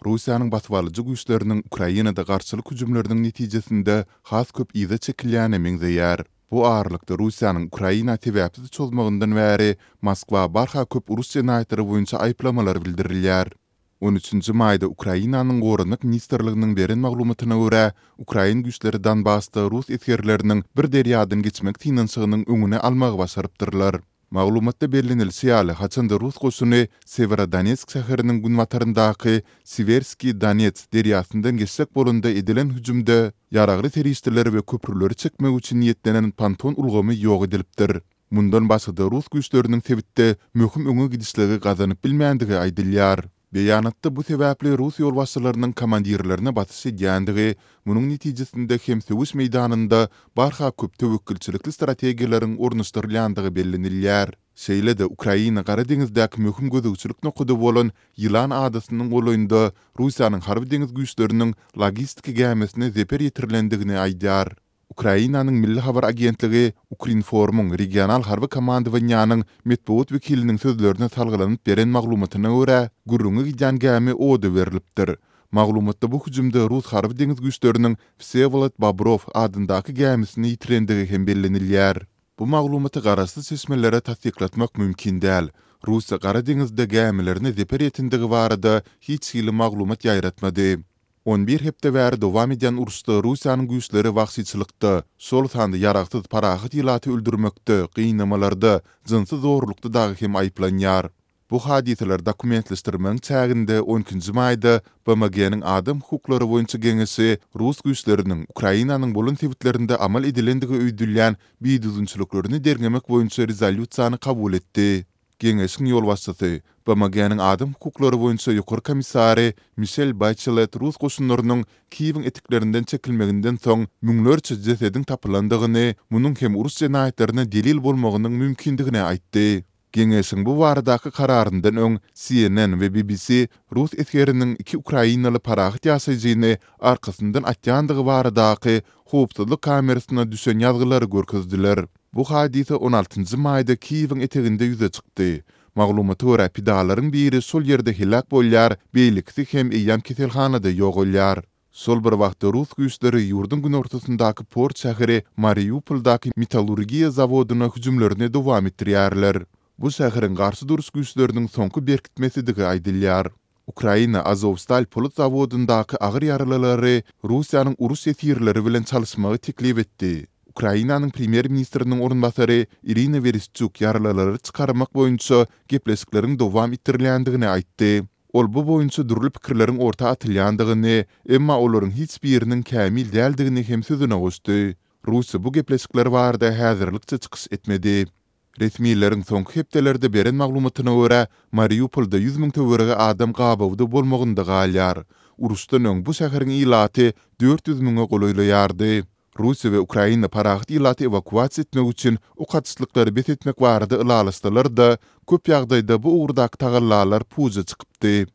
Russiýanyň basybalyjy güýçleriniň Ukrainada garşylyk hüjümleriniň netijesinde has köp yza çekilýäne meňzeýär. Bu aralykda Russiýanyň Ukraina sebäpsiz çozmagyndan bäri Moskwa barha köp uruş jenaýatlary boýunça aýyplamalar bildirilýär. On üçünji maýda Ukrainanyň Goranmak ministrliginiň beren maglumatyna görä, ukrain güýçleri Donbasda rus esgerleriniň bir derýadan geçmek synanyşygynyň öňüni almagy başarypdyrlar. Maglumatda bellenilişi ýaly, haçan-da rus goşuny Sewerodonetsk şäheriniň günbataryndaky Siwerskiý Donets derýasyndan geçjek bolanda edilen hüjümde ýaragly serişdeleri we köprüleri çekmek üçin niýetlenen ponton ulgamy ýok edilipdir. Mundan başga-da rus güýçleriniň sebitde möhüm öňe gidişligi gazanyp bilmändigi aýdylýar. Beýanatda bu sebäpli rus ýolbaşçylarynyň komandirlerine basyş edýändigi, munuň netijesinde hem söweş meýdanynda barha köp töwekgelçilikli strategiýalaryň ornaşdyrylýandygy bellenilýär. Şeýle-de Ukraina Gara deňizdäki möhüm gözegçilik nokady bolan Ýylan adasynyň golaýynda Russiýanyň harby-deňiz güýçleriniň logistika gämisine zeper ýetirilendigini aýdýar. Ukrainanyň Milli habar agentligi Ukrinformyň regional harby komandowaniýanyň metbugat wekiliniň sözlerine salgylanyp beren maglumatyna görä, gürrüňi gidýän gämi oda berlipdir. Maglumatda bu hüjümde rus harby-deňiz güýçleriniň Wsewolod Bobrow adyndaky gämisini ýitirendigi hem bellenilýär. Bu maglumaty garaşsyz çeşmelere tassyklatmak mümkin däl. Russiýa Gara deňizde gämilerine zeper ýetendigi barada hiç hili maglumat ýaýratmady. On bir hepde bäri dowam edýän uruşda Russiýanyň güýçleri wagşyçylykda, şol sanda ýaragsyz parahat ilaty öldürmekde, gynamalarda, jynsy zorlukda dagy hem aýyplanýar. Bu hadysalary dokumentleşdirmegiň çäginde on ikinji maýda BMG-niň Adam hukuklary boýunça geňeşi rus güýçleriniň Ukrainanyň bolan sebitlerinde amal edilendigi öýdülýän bidüzgünçiliklerini derňemek boýunça rezolýusiýany kabul etdi. Geňeşiň ýolbaşçysy, BMG-niň Adam hukuklary boýunça ýokary komissary Mişel Baçelet rus goşunlarynyň Kiýewiň eteklerinden çekilmeginden soň müňlerçe jesediň tapylandygyny, munuň hem uruş jenaýatlaryna delil bolmagynyň mümkindigini aýtdy. Geňeşiň bu baradaky kararyndan öň CNN we BBC rus esgeriniň iki ukrainaly parahat ýaşaýjyny arkasyndan atýandygy baradaky howpsuzlyk kamerasyna düşen ýazgylary görkezdiler. Bu hadysa on altynjy maýda Kiýewiň eteginde ýüze çykdy. Maglumata görä, pidalaryň biri şol ýerde heläk bolýar, beýlekisi hem eýýäm keselhanada ýogalýar. Şol bir wagtda rus güýçleri ýurduň günortasyndaky port şäheri Mariupoldaky metallurgiýa zawodyna hüjümlerini dowam etdirýärler. Bu şäheriň garşy duruş güýçleriniň soňky berkitmesidigi aýdylýar. Ukraina Azowstal polat zawodyndaky agyr ýaralylary Russiýanyň uruş ýesirleri bilen çalyşmagy teklip etdi. Ukrainanyň premýer-ministriniň orunbasary Irina Wereşçuk ýaralylary çykarmak boýunça gepleşikleriň dowam etdirilýändigini aýtdy. Ol bu boýunça dürli pikirleriň orta atylýandygyny, emma olaryň hiç biriniň kämil däldigini hem sözüne goşdy. Russiýa bu gepleşikler barada häzirlikçe çykyş etmedi. Resmileriň soňky hepdelerde beren maglumatyna görä, Mariupolda 100 müň töweregi adam gabawda bolmagynda galýar. Uruşdan öň bu şäheriň ilaty 400 müňe golaýlaýardy. Russiýa we Ukraina parahat ilaty ewakuasiýa etmek üçin ok atyşlyklary bes etmek barada ylalaşsalar-da, köp ýagdaýda bu ugurdaky tagallalar puja çykypdy.